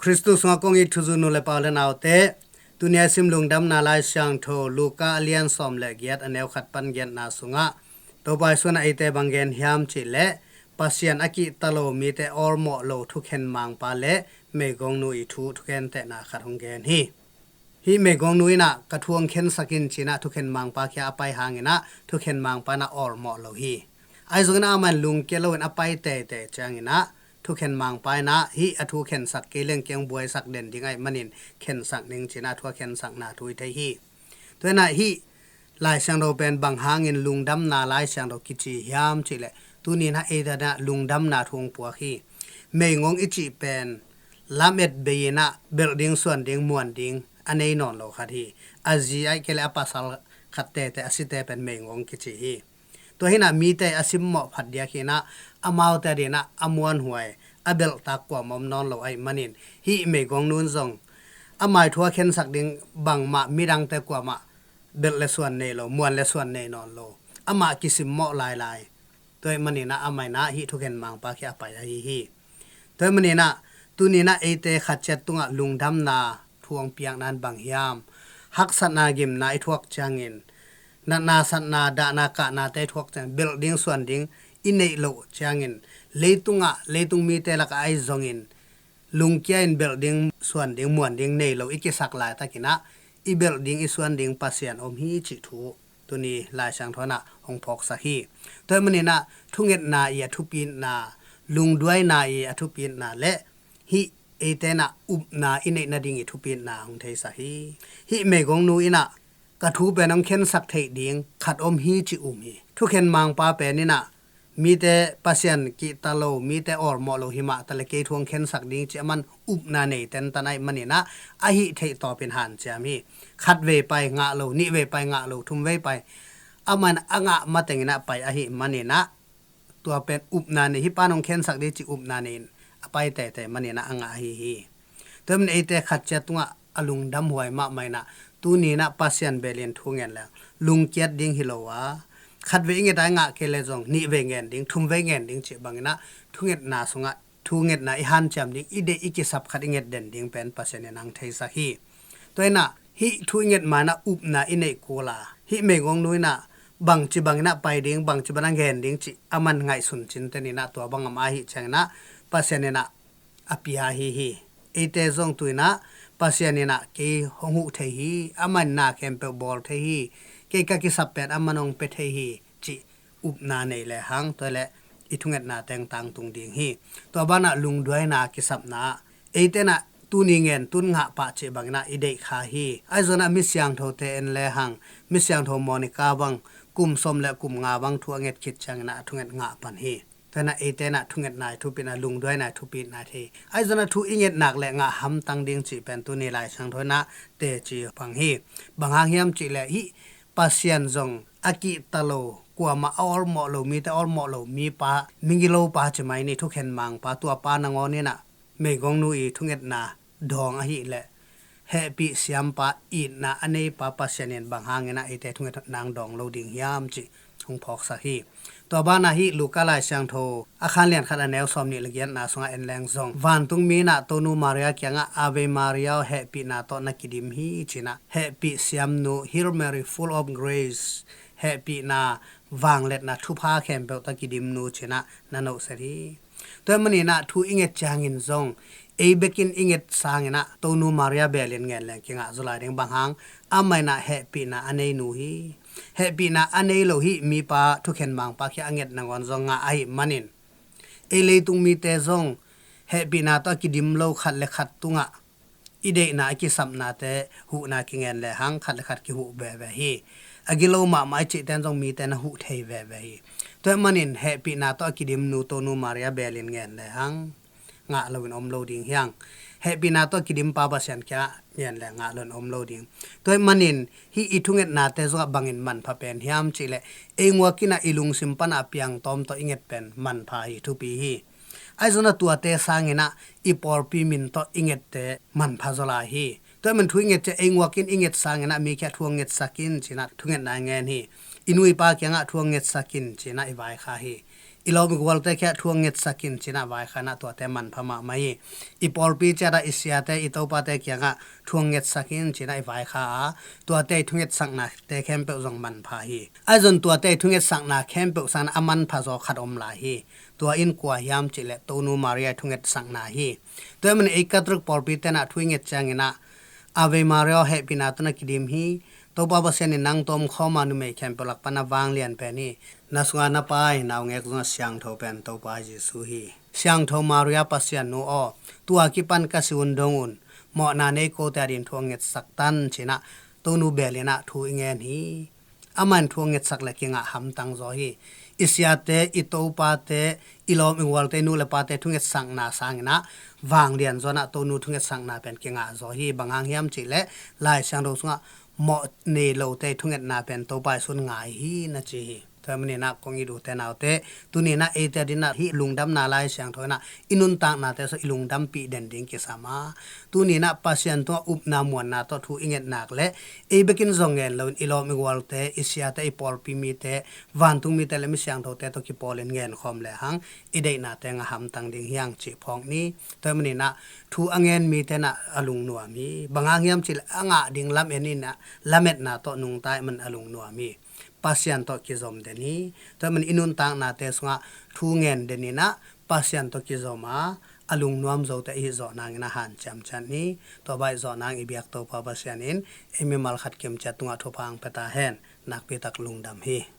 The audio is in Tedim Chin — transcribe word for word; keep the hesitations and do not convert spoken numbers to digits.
Khristu sungah kong it thuzui nu le pa u le naute, tuni a sim Lungdamna Lai Siangtho Luka a lian sawm le giat, a neu khat pan giatna sungah Topa Jesu in ah eite bang gen hiam cih leh, Pasian a kihta lo mite awlmawh lo thukhen mangpa le meigongnu i thu thukentehna khat hong gen hi. Hih meigongnu in ah ka thu hong khensak in ci-in ah thukhen mangpa kiang a pai hangin ah thukhen mangpa in ah awlmawh lo hi. Ahi zongin ah amah in lungkia loin a pai teitei ciangin ah thukhen mangpa in ah hih a thu khensak kei leng kei hong buaisak den ding ahih manin khensak ning ci-in ah thu a khensakna thu i thei hi. Tua in ah hih Lai Siangtho pen bang hangin Lungdamna Lai Siangtho kici hiam cih leh, tuni in ah eite adingin ah lungdamna thu hong puak hi. Meigong i cih pen lamet bei in ah belh ding, suan ding, muan ding a nei nawn lo khat hi. A zi ahih kei leh a pasal khat teitei a site pen meigong kici hi. Tua hi in ah mite a simmawh phat diak hi in ah, amaute adingin ah a muanhuai, a belhtak kuamah om nawn lo ahih manin hih meigongnu in zong amah thu a khensakna ding bangmah midangte kuamah belh le suan nei lo, muan le suan nei nawn lo, amah kisimmawh lailai. Tua ahih manin ah amah in ah hih thukhen mangpa kiang a pai ahi hi. Tua ahih manin ah tuni in ah eite khat ciat tungah lungdamna thu hong piakna in bang hiam? Haksatna, gimna i thuak ciangin, natna satna, dahna kahnate i thuak ciangin, belh ding suan ding i neih loh ciangin, leitungah, leitung mite lakah ahi zongin lungkia in belh ding, suan ding, muan ding nei lo i kisak laitakin ah i belh ding, i suan ding Pasian om hi cih thu tuni Lai Siangtho in ah hong phawksak hi. Tua ahih manin ah thungetna i a thupitna, lungduaina i a thupitna le hih eite in ah upna i neih nading i thupitna hong theisak hi. Hih meigongnu in ah ka thu pen hong khensak theih ding khat om hi cih um hi. Thukhen mangpa pen in ah mite, Pasian kihta lo mite awlmawh lo hi mah ta leh kei thu hong khensak ding cih aman upna nei tentan ahih manin ah a hih theih tawpin hanciam hi. Khat vei pai ngah lo, nih vei pai ngah lo, thum vei pai, aman a ngah matengin ah pai ahih manin ah tua pen upna nei, hih pa in hong khensak ding cih upna nei in a pai teitei manin ah a ngah ahi hi. Tua ahih manin eite khat ciat tungah a lungdamhuai mahmah in ah tuni in ah Pasian bel in thu ngen leng lungkiat ding hi lo a, khat vei i nget a i ngah kei leh zong nih vei ngen ding, thum vei ngen ding cih bangin ah thungetna sungah thungetna i hanciam ding, i deih i kisap khat i nget den ding pen Pasian in hong theisak hi. Tua in ah hih thu i nget ma in ah upna i neih kul a, hih meigongnu in ah bangci bangin ah pai ding, bangci bangin ah ngen ding cih aman ngaihsun cinten in ah tua bang amah ahih ciangin ah Pasian in ah a pia ahi hi. Eite zong tu in ah Pasian in ah kei hong huh thei hi, amah in na khempeuh bawl thei hi, kei ka kisap pen aman hong pia thei hi cih upna nei lehang, tua leh i thungetna teng tangtung ding hi. Tua banah lungduaina kisapna ah eite in ah tuni ngen, tun ngah pah cih bangin ah i deih kha hi. Ahi zongin ah mi siangthote en lehang, mi siangtho Monica bang kum sawm le kum nga bang thu a nget khit ciangin ah a thunget ngah pan hi. Tua in ah eite in ah thungetna i thupitna, lungduaina i thupitna thei. Ahi zongin ah thu i nget nak leh ngah hamtang ding cih pen tuni Lai Siangtho in ah teci pang hi. Bang hang hiam cih leh hih Pasian zong a kihta lo, kuamah a awlmawh lo, mite awlmawh lo mipa, migilopa ci mai ni, thukhen mangpa, tua pa nangawn in ah meigongnu i thungetna dawng ahih leh hehpih siampa, itna a neipa Pasian in bang hangin ah eite thungetna hong dawng lo ding hiam cih hong phawksak hi. Tua banah hih Luka Lai Siangtho a khan lian khat a neu sawm nih le giatna sungah en leng zong, vantung mi in ah Tonu Maria kiangah, Ave Maria, hehpihna tawh na kidim hi ci-in ah, hehpih siamnu, Hail Mary, full of grace, hehpihna, vangliatna, thupha khempeuh tawh kidimnu ci-in ah na nohset hi. Tua ahih manin ah thu i nget ciangin zong ei bekin i nget sangin ah Tonu Maria bel in ngen leng kingah zaw lai ding, bang hang amah in ah hehpihna a neinu hi. Hehpihna a nei lo hih mipa, thukhen mangpa kiang a nget nangawn zong ngah ahih manin ei leitung mite zong hehpihna tawh a kidim lo, khat le khat tungah i deihna, i kisapnate huhna kingen lehang khat le khat kihuh veve hi. A gilo mahmah i cihte in zong mite na huh thei veve hi. Tua ahih manin hehpihna tawh a kidimnu Tonu Maria bel in ngen lehang ngah loin om lo ding hi hang. Hehpihna tawh a kidimpa Pasian kiangah ngen leh ngah loin om lo ding. Tua ahih manin hih i thungetnate zongah bangin manpha pen hiam cih leh, ei nguak in ah i lungsim panah a piang tawm tawh i nget pen manpha hi, thupi hi. Ahi zongin ah tuate sangin ah i pawlpi min tawh i ngette manpha zaw lai hi. Tua ahih manin thu i nget ciang ei nguak in i nget sangin ah mi kiang thu hong ngetsak in ci-in ah thungetna i ngen hi. I nu i pa kiangah thu hong ngetsak in ci-in ah i vaikhak hi. i lawm i gualte kiangah thu hong ngetsak in ci-in ah vaikhak in ah tuate manpha mahmah hi. I pawlpi ciat ah i siate, i topate kiangah thu hong ngetsak in ci-in ah i vaikhak a, tuate i thungetsaknate khempeuh zong manpha hi. Ahi zong tuate i thungetsakna khempeuh sangin a manpha zaw khat om lai hi. Tua in kua hiam cih leh Tonu Maria i thungetsakna hi. Tua ahih manin ei Catholic pawlpite in ah thu i nget ciangin ah, Ave Maria, hehpihna tawh na kidim hi. Topa Pasian in nang tawh om khawm a, numei khempeuh lak pan na vanglian pen hi. Na sungah na Pa i naungek zong a siangtho pen Topa Jesu hi. Siangtho Maria Pasian nu aw, tu a kipan ka si hun dong un mawhna nei kote adingin thu hong ngetsak tan ci-in ah Tonu bel in ah thu i ngen hi. Amah in thu hong ngetsak leh kingah hamtang zaw hi. I siate, i topate, i lawm i gualte, i nu le pate thungetsakna sangin ah vanglian zaw in ah Tonu thungetsakna pen kingah zaw hi. Bang hang hiam cih leh Lai Siangtho sungah mawh nei lote i thungetna pen Topa Jesu in ngai hi na ci hi. Tua ahih manin ah kong it u te nau te, tuni in ah eite adingin ah hih lungdamna Lai Siangtho in ah i nuntaknate sungah i lungdampih den ding kisam a, tuni in ah Pasian tungah upna muanna tawh thu i nget nak leh ei bek in zong ngen loin i lawm i gualte, i siate, i pawlpi mite, vantung mite le mi siangthote tawh kipawl in ngen khawm lehang i deihnate ngah hamtang ding hi hang cih phawk ni. Tua ahih manin ah thu a ngen mite in ah a lungnuam hi. Bang hang hiam cih leh a ngah ding lamen in ah lametna tawh nungta ahih manin a lungnuam hi. Pasian tawh kizom den hi. Tua ahih manin i nuntaknate sungah thu ngen den in ah Pasian tawh kizom a, a lungnuam zote i hih zawh nangin a hanciam ciat ni. Tua bang i zawh nang i biak Topa Pasian in ei mimal khat kim ciat tungah thupha hong pia ta hen. Nakpi tak lungdam hi.